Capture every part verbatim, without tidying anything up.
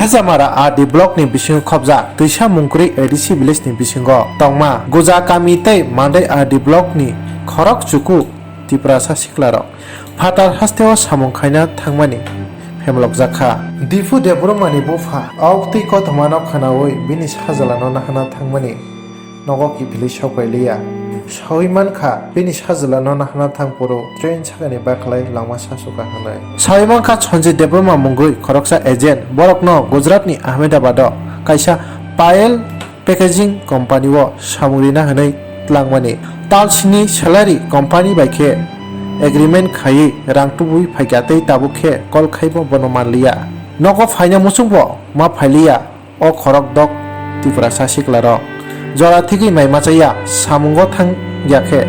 Khaijamara R D block ni bisingo khobjak Twisa Mungkwrwi A D C village ni bisingo tongma Guja kami tei Mandai R D block ni khorok chuku Tiprasa siklarok phatar hasteo samung khaina thangmani phemlokjak kha. Diphu Debbarma ni bupha a uktwi kothoma no khwnawi bini sajla no nahana thangmani nogo kiphilwi sok bai liya. Sawi mankha, bini sajla no nahana thang phuru train sakani bakhlai langma sasuka hwnwi. Sawi mankha, Sanjay Debbarma mungwi khoroksa agent borokno Gujarat ni Ahmedabad o kaisa Payal Packaging Company o samung rina hwnwi tlangmani. Tal sini salary company bai khe agreement khaiwi rang tubui phaikha tei tabuk khe call khaibo bono manliya. Nogo phaina muchungbo ma phailiya. O khorok dok Tiprasa siklarok jora thigwi mai machaya samungo thang ya khe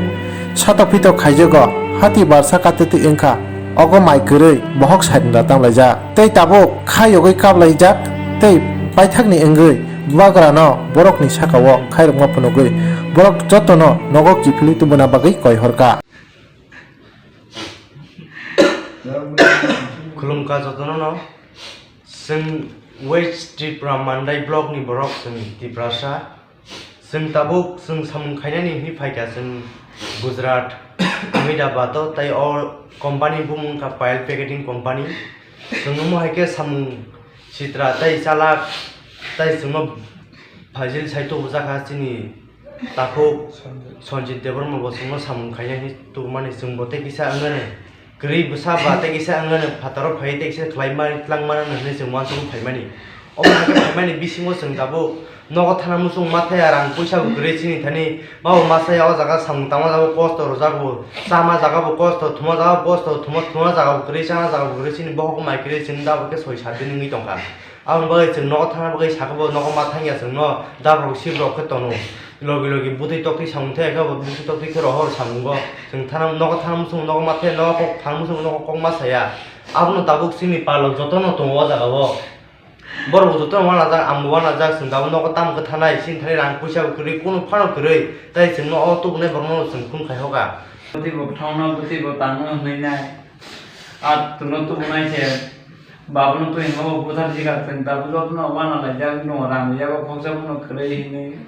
satok pitok khaijago, hati barsa katwtwi wngkha, ogo mai kwrwi bohok sainra tamlaijak tei tabuk kha yogwi kaplaijak tei paithakni wngwi bubagrano borokni sakao khairokma phunugwi borok jotono nogo kiphilwi tubuna bagwi koi horkha. Khulumkha jotono no. Chwng West Tripura Mandai block ni borok, chwng Tiprasa. Chwng tabuk chwng samung khainani hwnwi phaikha chwng Gujarat, Ahmedabad o, tei o company bumung wngkha Payal Packaging Company. Chwng omo hai khe samung sitra tei chalak tei chwngno phajil sai tubujakha chini takhuk Sanjit Debbarma bo chwngno samung khainani tubumani chwngbo tei kisa wngmani. Kwrwi bwsa ba tei kisa wngmani phataro phai tei kisa khlai mani twlang mani hwnwi chwng uansukgwi phaimani. Omo hai khe phaimani bisingo chwng tabuk nogo thana muchung ma thaya, rang puisa bo kwrwi chini thani, ma bo ma saya o jaga samung tangma jaga bo kosto rwjak bo, chama jaga bo kosto, thuma jaga bo kosto, thuma thuma jaga bo kwrwi, chana jaga bo kwrwi, chini bohok mai kwrwi chwng tabuk khe soi sat din wngwi tongkha. Aboni bagwi chwng nogo thana bagwi sakha bo nogo ma thangya chwngno dabrok sibrok khe tono. Logi logi bwtwi toktwi samung thai khe bo bwtwi toktwi khe rohor samungo. Chwng thana nogo thana muchung nogo ma thai nogo kok thana muchung nogo kok ma saya. Abono tabuk chini palok jotono tongo o jaga o. Borok bo jotono uanajak, ang bo uanajak, chwng tabuk nogo tamo khe thanai, chini thani rang puisa bo kwrwi, kunu phano kwrwi. Tai chwngno o tubunai borokno chwng phone khai hoka. Bwtwi bo thangno, bwtwi bo tangno hwnwi nai. Ar twno tubunai se. Babono twi hingo bo buthar jikha chwng tabuk jotono uana laijak no rang ya bo khoksa bono kwrwi hinwi.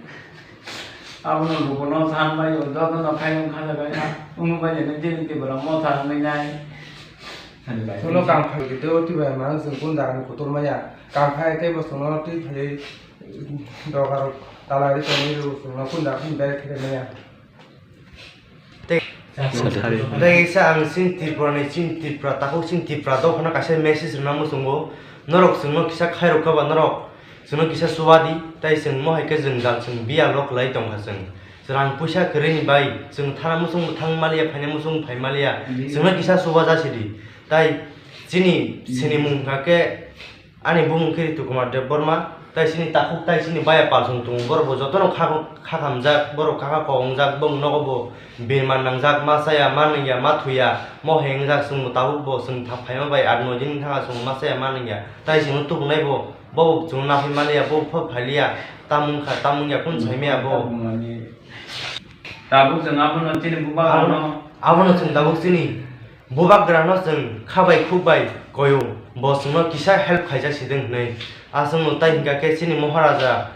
Abono lukuno san bai o jotono khaiyung khajagai ha. Wngwi bai jani jeni tibra motha wngwi nai. Chwngno kam khai khe tei o twi bai ma chwng kun jagani kotor maya. Kam khai tei bo chwngno twi phaiwi dogar tala ri tongwi rw chwngno kun jaga kun bai khe maya. Tei Sathari. Tei kaisa ang chini Tripura ni, chini Tripura, takhuk chini Tripura dophano kaisa message rwna muchungo. Norok chwngno kisa khairok kha ba norok chwngno kisa chuba di, tei chwng mo hai khe jwngjal chwng biyalo kwlai tongkha chwng. Rang puisa kwrwini bai chwng thana muchung thang maliya, phaina muchung phai maliya. Chwngno kisa chuba jasi di. Tai chini sinimung hwnkha khe Ani bumung khe Ritu Kumar Debbarma, tai chini takhuk tai chini baya palsong tongo, borok bo jotono kha-, kha hamjak, borok kha kha kok wngjak, bong nogo bo birman nangjak, ma chaya, ma nungya, ma thuya, mo hai wngjak, chwng bo tabuk bo chwng tha phaima bai aat noi din thangkha chwng ma chaya, ma nungya, tai chwngno tubunai bo, bo bo chwngno naphai maliya, bo pho phailiya, tamung kha, tamung ya, kunu saimaya bo. Tabuk chwng abono chini bubagrano. Abono, abono chwng tabuk chini bubagrano chwng kha bai khuk bai koyo, bo chwngno kisa help khaijak sidwng hwnwi. Aswkno tai hwnkha khe chini Moharaja,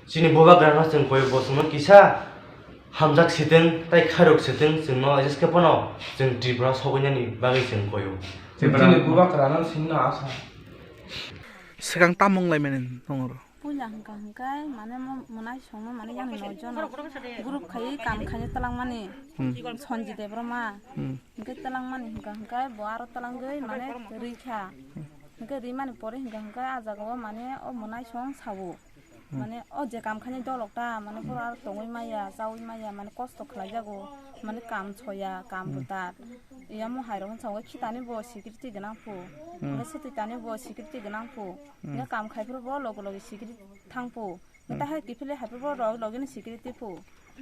chini bubagrano chwng koyo, bo chwngno kisa hamjak sidwng tai khairok sidwng, chwngno jeske phano chwng Tripura sogwinani bagwi chwng koyo. Chini bubagrano sinno asa. Swkang tamung laimani nongro. Puila hwnkha hwnkhe mane mo-, mwnaisongno mane yang noi jono group khaiwi kam khaina twlangmani. Hmm. Sonji Debbarma. Hmm. Hwnkhe twlangmani hwnkha hwnkhe bo aro twlangwi mane rwikha. Hwnkhe rimani pore hwnkha hwnkhe ah jagao mane o mwnaisong sao. Hmm. Mane o je kam khainai dolok ta mane boro aro tongwi maya, chawi maya, mane kosto khlaijago, mane kam soya, kam hmm, bwtar. Yamo hairok wngkha hwnkhe khitani bo security gwnang phu. Hmm. Hwnkhe swtwi tani bo security gwnang phu. Hmm. Hwnkhe kam khai phuru bo logi logi security thang phu. Hmm. Hwnkhe tahai kiphilwi hai phuru bo logi logi ni security phu.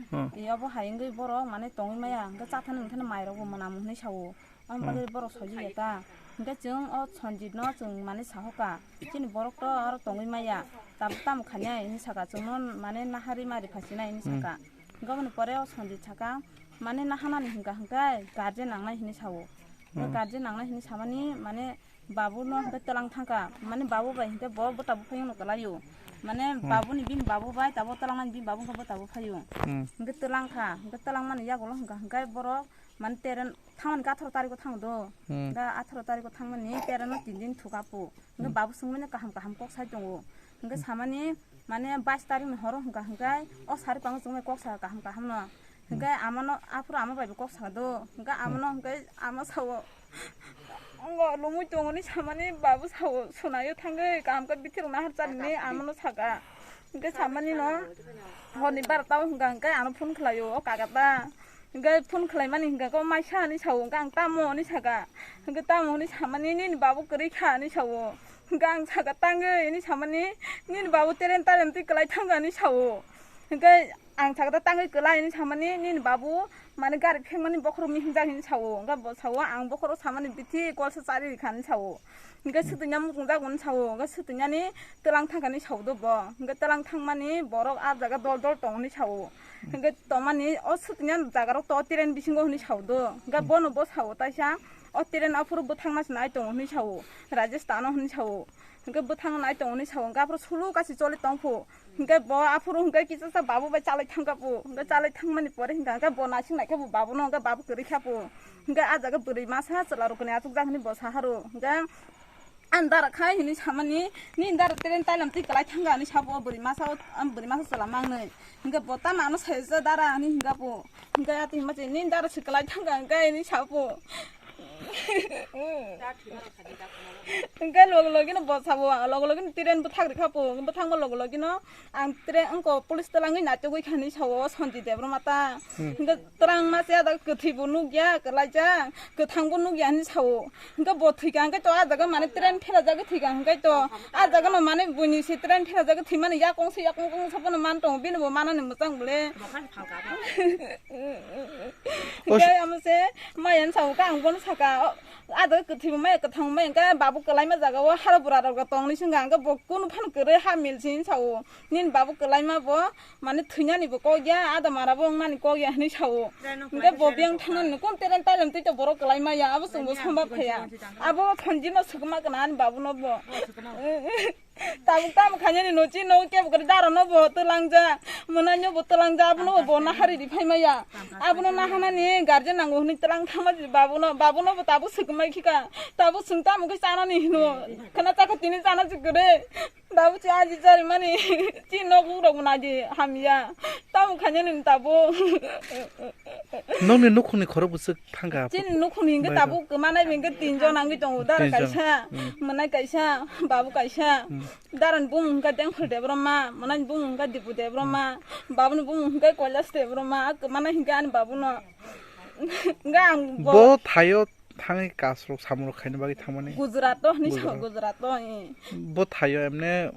Hmm. Yabo hai wngwi borok mane tongwi maya. Hwnkhe chathani wngthani mairok bo mwnam hwnwi sao. Ang hmm, bagwi borok soiya ta. Hwnkhe chwng o Sanjit no chwng mane sahoka. Chini borok to aro tongwi maya. Tabuk tamo khainai hinwi saka. Chwngno mane nahari mari phasinai hinwi hmm, saka. Hwnkhe aboni pore o Sanjit saka. Mane nahanani hwnkha hwnkhe guardian nangnai hinwi sao. Hwnkhe hmm, guardian nangnai hinwi samani mane Babu no hwnkhe twlang thangkha, mane babu bai hwnkhe bo bwta buphayung no kwlaio. Mane Hmm. Babu ni bini babu bai tabo twlang nani bini babu hwnkhe bwta buphayung. Hmm. Hwnkhe twlang kha, hwnkhe twlang mani yagulo hwnkha hwnkhe borok mane teren thangmani hwnkhe atharo tariko thango do. Hmm. Hwnkhe atharo tariko thangmani teren no tin din thuka po. Hwnkhe Hmm. Babu swngmani kaham kaham kok sai tongo. Hwnkhe Hmm. Samani mane bais tarik ni horo hwnkha hwnkhe o sari pango chwngmani kok sa kaham kaham no. Hwnkhe amano, aphuru ama bai bo kok saka do. Hwnkhe amano hwnkhe ama sao, "Ngo lumui tongo," hinwi samani babu sao, "Sunaio thangwi kaham khe bithirok nahar chani," hinwi amano saka. Hwnkhe samani no horni barota o hwnkha hwnkhe ano phone khlaio o kaka ta. Hwnkhe phone khlaimani hwnkha khe o maisa hinwi sao, hwnkhe ang tamo hinwi saka. Hwnkhe tamo hinwi samani, "Nini babu kwrwi kha," hinwi sao. Hwnkhe ang saka, "Tangwi," hinwi samani, "Nini babu teren taren twi kwlai thangkha," hinwi sao. Hwnkhe ang saka, "Da tangwi kwlai," hinwi samani, "Nini babu mane gari phekmani bokhorok mihimjak," hinwi sao. Hwnkhe bo sao, "Ang bokhorok samani bithi kolsa chari rikha," hinwi sao. Hwnkhe swtwngya muchungjak hinwi sao. Hwnkhe swtwngyani twlang thangkha hinwi sao do bo. Hwnkhe twlang thangmani borok ah jaga dol dol tong hinwi sao. Hwnkhe tongmani o swtwngya jagarok to teren bisingo hinwi sao do. Hwnkhe bono bo sao taisa, "O teren aphuru bwthangna se nai tongo," hinwi sao. "Rajasthan o," hinwi sao. Hwnkhe bwthang nai tongo hinwi sao. Hwnkhe aphuru sulu kasi choli tongphu. Hwnkhe bo aphuru hwnkhe kichasa babu bai chalai thangkha pu. Hwnkhe chalai thangmani pore hwnkha hwnkhe bo naising naikhe bo babu no hwnkhe babu kwrwi kha pu. Hwnkhe ah jaga bwrwi masa chwla rokni achukjak hinwi bo saharo. Hwnkhe ani dara khai hinwi samani, "Nini dara teren tailam twi kwlai thangkha," hinwi sabo bwrwi masa o, bwrwi masa chwla mangnwi. Hwnkhe bo tamo ano sayo je dara hinwi hwnkha pu. Hwnkhe ati hima se, "Nini dara se kwlai thangkha," hwnkhe hinwi sabo. Hwnkhe logi logi no bo sabo, logi logi no teren bwthak rikha pu, bwthakma logi logi no ang teren wngko police twlangwi naitugwi kha hinwi sao Sanjay Debbarma ta. Hmm. Hwnkhe twlangma se ada kwthwi bo nukya, kwlaijak, kwthang bo nukya hinwi sao. Hwnkhe bo thwikha hwnkhe to ah jaga mane teren pherajagwi thwikha hwnkhe to ah jaga no mane buini se teren pherajagwi thwimani yakung se yakung kung sabono man tongo, bini bo manani mwchang bole. Hwnkhe amo se maya hinwi sao, khe ang bono saka, "O, ah jaga kwthwi bo maya kwthang bo maya," hwnkhe babu kwlaima jaga o haro bura rok tongni singha hwnkhe bo kunu phano kwrwi ha mil se hinwi sao. Nini babu kwlaima bo mane thwinani bo kok ya, ada mara bo wngnani kok ya hinwi sao. Hwnkhe bo biyang thangnani kun teren tailam twi to borok kwlaima ya, abo chwngbo sombab khaya. Abo Sanjay no swkma kana ani babu no bo. Tabuk tamo khainani no chini no kebo kwrwi dara no bo twlangja, mwnai no bo twlangja, abono bo nahari ri phaima ya. Abono nahanani guardian nango hinwi twlang thangma babu no, babu no bo tabuk swkma khika. Tabuk swng tamo khe chanani hino. Khana chakha tini chana se kwrwi. Babu chi aji jari mani chi nok bukrok bo naidi hamya. Tamo khainani tabo. Nokni nukhungni khorok bwswk thangkha? Chini nukhungni hingke tabuk kwmanai bengke tin jon nangwi tongo. Dara kaisa, mwnai kaisa, babu kaisa. Darani bumung hingke Dengphal Debbarma, mwnai bumung hingke Dipu Debbarma, babuni bumung hingke Kailas Debbarma. A kwmanai hingke ani babuno. Hingke ang bo thaio thangwi kasrok samung rok khaina bagwi thangmani. Gujarat o hinwi sao, Gujarat o, eh. Bo thaio emne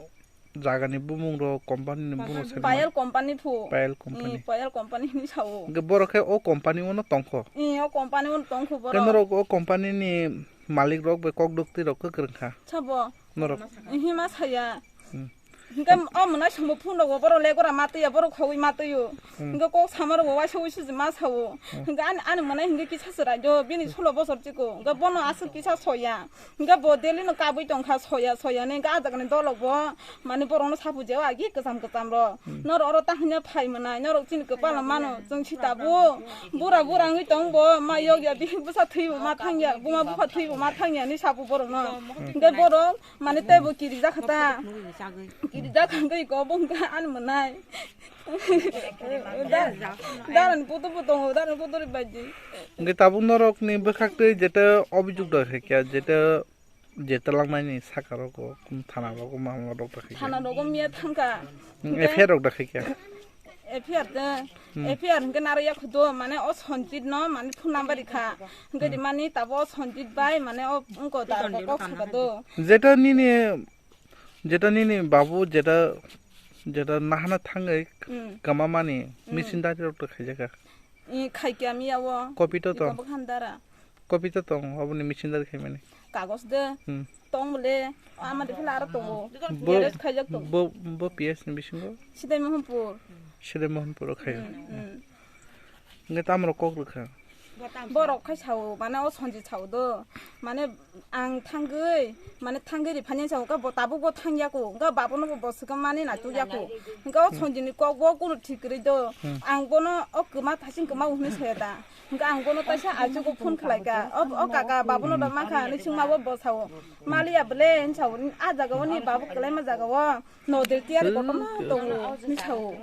jagani bumung rok, company ni bumung rok sai Payal company phu. Payal company. Eh, Payal company hinwi sao. Hingke borok khe o company o no tongkho. Eh, o company o no tongkho borok. Khe norok o company ni malik rok bai kok dwktwi rok kwkrwng kha. Sabo. Norok. Hima saya. Hmm. Hingke o mwnai songbo phone rogo borok legora ma twiya, borok khogwi ma twio. Hmm. Hingke kok sama rogo waisa waisa se ma sao. Hmm. Hingke ani, ani mwnai hingke kisa chwrai do, bini solo bosor chiko. Hingke bono aswk kisa soya. Hingke bo daily no kabui tongkha soya soya ni. Hingke a jaga ni dolok bo mani borok no sapu jeo agi kwcham kwcham rok. Hmm. Norok oro ta hwnwi phai mwnai, norok chini kwpal no mano. Chwng sita bo bura bura wngwi tong bo, ma yok ya, bihik bwsa thwi bo ma thang ya, buma bupha thwi bo ma thang ya hinwi sapu borok no. Hmm. Hingke borok mane tei bo kiri jakha ta. Kiri jakha hingke iko bo hingke ani mwnai. Da-, darani putu bo tongo, darani putu ri baidi. Hingke tabuk norok ni bwkhak twi jeta obijok da khaikya, jeta, jeta langmani saka rogo, kum thana rogo, ma, ma rok da khaikya. Thana rogo miya thangka. Hmm, F I R rok da khaikya. F I R de, Hmm. F I R hingke naro yakho do, mane o Sanjit no, mane phone number rikha. Hingke Hmm. rimani tabo o Sanjit bai, mane o wngko da kok saka do. Jeta nini Jeta nini babu jeta, jeta nahana thangwi Hmm. kwmamani Hmm. machine dari rok to khaijaka. I khaikya miya o. Kopi to I tong. Kobok handara. Kopi to tong, oboni machine dari khaimani. Kagos de. Hmm. Tong bole, ama de phela aro tongo. Bo, Garage khaijak tongo. Bo, bo P S ni bisingo? Sidai Mohanpur. Sidai Mohanpur o khayo. Hmm, hmm. Nge tamro kok rwkha? Borok khai sao, mane o Sonjit sao do. Mane ang thangwi, mane thangwi ri phani sao, ka bo tabuk bo thangya ko, ka babono bo boswk mani na tuya ko. Ka o Sonjit ni kok bo kunu thik ri do. Hmm. Ang bono o kwma thasing kwma hwnwi saya da. Hingke ang bono kaisa achugo phone khlai ka. O, o kaka, babono da mankha hinwi swngma bo bosao. Maliya bwle hinwi sao, a jaga o ni babu kwlaima jaga o nodir tiyari kotorma tongo hinwi sao.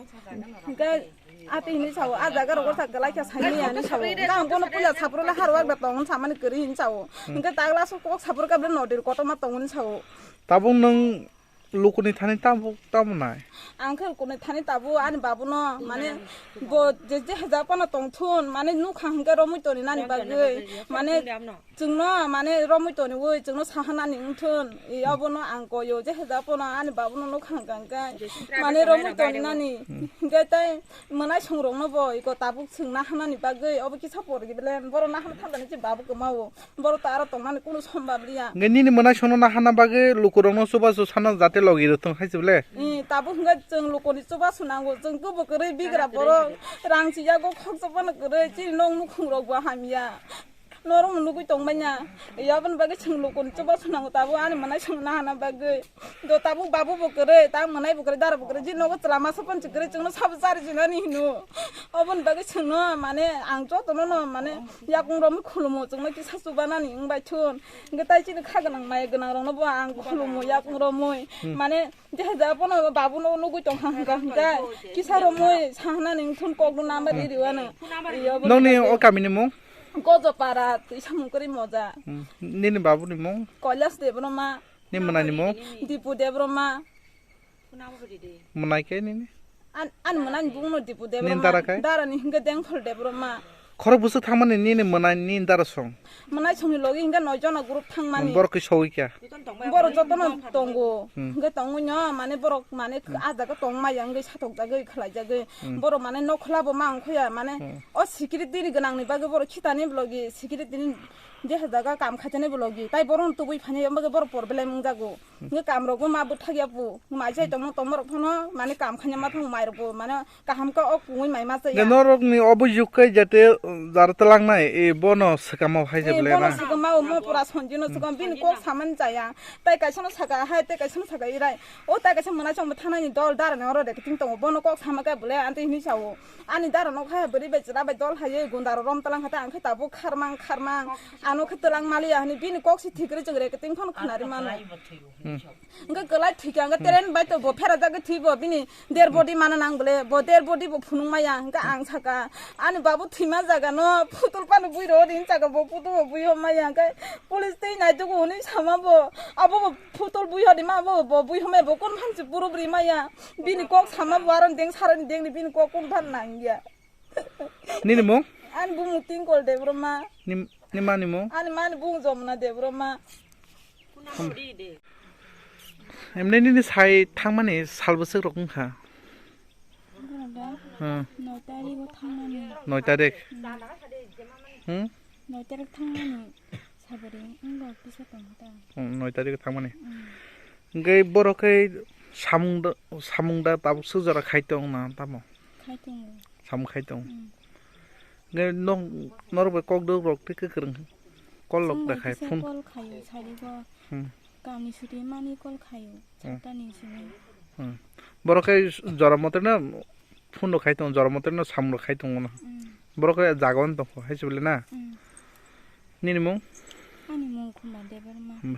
Hingke ati hinwi sao, a jaga rogo sa kwlai kha saimanya hinwi sao. Hingke ang bono puila saphuru le harwak da tong hinwi samani kwrwi hinwi sao. Hingke tagla so kok saphuru ka bwle nodir kotorma tongo hinwi sao. Tabuk nwng Lukuni thani tamo, tamo nai? Ang khe lukuni thani tabuk ani babuno, mane, bo je, je haja phano tongthun, mane, nukha hwnkhe romwi toni nani bagwi, mane, chwngno, mane, romwi toniwi, chwngno sahanani wngthun, i abono ang koyo, je haja phano ani babuno nukha hwnkhe, mane, romwi toni nani, hwnkhe tei mwnai songrokno bo iko tabuk chwngna hanani bagwi, obo kisa porgi bele, borok nahana thangjani je babu kwmao. Borok to aro tongmani kunu sombab liya. Nge nini mwnai songno nahana bagwi lukurokno chubachu sana jate logi rwthwng hai se bole? Eh, tabuk hwnkhe chwng lukuni chubachu nango, chwng kubui kwrwi bigra borok, rang si yago khoksa phano kwrwi, chini nok nukhungrok bo hamya. Norok no nugwi tongmanya. Yaboni bagwi chwng lukuni chubachu nango, tabuk ani mwnai songno nahana bagwi. Do tabuk babu bo kwrwi, ta mwnai bo kwrwi, dara bo kwrwi, je nogo chwla masa phano se kwrwi, chwngno sabo chari jinani hino. Oboni bagwi chwngno, mane, ang jotono no, mane, yakung romwi khulumo, chwngno kisa chubanani wngbai thun. Hwnkhe tai chini kha gwnang, maya gwnang rokno bo ang khulumo, yakung romwi. Hmm. Mane, je haja phano babuno nugwi tongkha hwnkha hwnkhe, kisa romwi sahnani wngthun kokno number iri wano. Iyo bo. Nokni o kamini mung? Gojopara, twi samung kwrwi moja. Hmm. Nini babuni mung? Kailas Debbarma. Ni mwnani mung? Dipu Debbarma. Mwnai khe nini? An, an mwnani bungno Dipu Debbarma. Nini dara khe? Darani hwnkhe Dengphol Debbarma. Khorok bwswk thangmani nini mwnai nini dara song? Mwnai songni logi hwnkhe noi jona group thangmani. Borok khe sogwi kha? Borok jotono tongo. Hmm. Hwnkhe tongwi no, mane borok, mane, hmm, a jaga tongmaya wngwi satokjagwi, khlaijagwi. Hmm. Borok, mane, nokhola bo ma ongkhoya, mane, hmm, o security ni gwnangni bagwi borok khitani logi security ni Jeha jaga kam khaijani bo logi, tai borok no tubui phani, omo khe borok problem wngjago. Hwnkhe kam rok bo ma bwthak ya bu, mai chai tongma tongma rok phano, mane kam khaina ma thang mai rok bo, mane kaham khe o kungui mai ma chaya. Norok ni obo juk khe jate, uh, jar twlang nai, e bono swkang o hai je. Eh, ble bono na. Swkang ma o mo pura Sonjit no swkang, bini kok samani chaya, tai kaisa no saka hai, tai kaisa no saka irai, o tai kaisa mwnai chong bo thanani dol dara ni oro rek ting tongo, bono kok sama khe bole anti hini sao. Ani dara nok hai bwrwi bai chwla bai dol hai gunda ro rom tlang hata ang khe tabuk kharmang kharmang ano khe twlang maliya hwnwi bini kok si thik rwi chwng rek ting phano khnari mano. Hmm. Hwnkhe kwlai thwikha hwnkhe train bai to bo phera jagwi thwi bo bini der body mana nang bole bo der body bo phunuk maya hwnkhe ang saka ani babu thwima jaga no phutul pano bui ro ring saka bo putu bo bui hom maya hwnkhe police twi nai tugo hwnwi sama bo abo bo phutul bui hodi ma bo bo bui home bo kun phan si puro bri maya. Bini kok sama bo aron deng sarani dengni bini kok kun phan nangya. Nini mung? Ani bumung Tingkol Debbarma. Ni, ni mani mung? Ani mani bumung Jomna Debbarma. Emne nini sai thangmani sal bwswk rok wngkha? Borok da Hmm. Noi tarik o thangmani. Noi tarik. Hmm. Hmm? Noi tarik thangmani. Sabari, wngbo kisa tong ta. Hmm, noi tarik thangmani. Hmm. Hwnkhe borok khe samung da, samung da tabuk swk jora khai tong na tamo? Khai tongo. Samung khai tong. Hmm. Hwnkhe nok, norok bai kok dok rok tei kwkrwng call lok da khai phone. Chwng bai kisa call khaio, sadi bo. Hmm. Kamni suti mani call khaio, hmm, satani simi. Hmm. Borok khe jora mote na phone rok khai tongo, jora mote no samung rok khai tongo no. Hmm. Borok khe jaga o tongkho, hai se bole na? Hmm. Nini mung? Ani mung Khumba Debbarma. Hmm.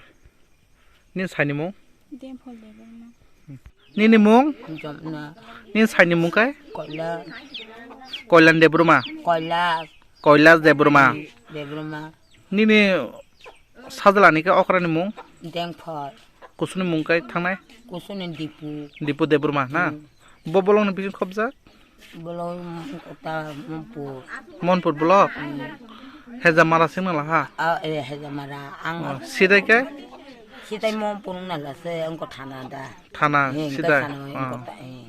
Nini saini mung? Demphol Debbarma. Hmm. Nini mung? Jomna. Nini saini mung kai? Koila. Koilan Debbarma. Koila. Koilas Debbarma. Debbarma. Nini sajla ni khe okra ni mung? Dengphor. Kusuni mung kai thangnai? Kusuni Dipu. Dipu Debbarma na? Hmm. Bo bolong ni bising khobjak? Bolong ta Monpur. Monpur bolok? Hmm. Hejamara sing nala ha? Ah, eh, Hejamara. Ang oh, sidai kai? Sidai Monpur nala se, angko thana da. Thana, eh, sidai. Thana, oh. Angko ta, eh.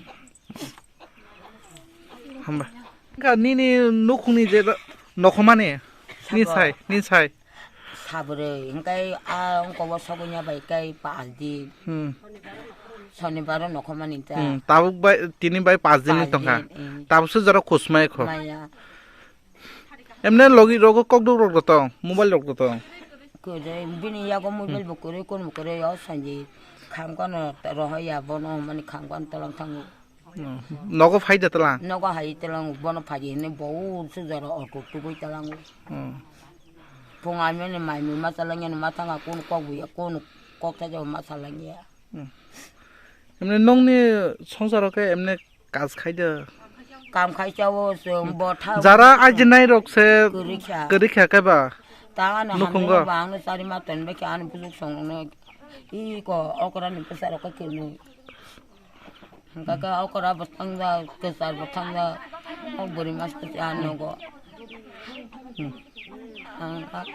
Hamba. Ka nini nukhungni je nokhomani? Ni sabo. Sai, ni sai. Sabrwi, hingkai a ongko o sogwini bai kai pas din. Hmm. Sonibar o nokhomani ta. Hmm, tabuk bai, tini bai pas din ni tongkha. Pas din, hmm. Tabuk se jora kusmai kho. Maya. Emne logi rogo kokdok rok tong, mobile rok tong. Kwrwi, bini yago mobile bo kwrwi, kono bo kwrwi, o sanji kham kano rohoya, bono mani kham kano tolang thango. Hmm. Nogo phai da tala? Nogo hai tala, bono phaji hwnwi bo sujaro auto tubui tala. Hmm. Phung amyani mai mui ma tala, yani ma thanga, kono kok buya, kono kok thaja ma tala ya. Hmm. Emne nongni songsaro khe emne kaj khai da? Kam khai chao, chwng bo tha. Jara ajinai rok se kwrwi kha. Kwrwi kha khe ba? Ta ano nukhungo. Hamjwngo ba ano chari ma ton bai khe ano bujuk songno. I ko okra ni bwsa rok khe kwrwi. Hwnkha khe okra bo thangja, kwchar bo thangja. O bwrwi mas kwchar nogo. Hmm. Ang a-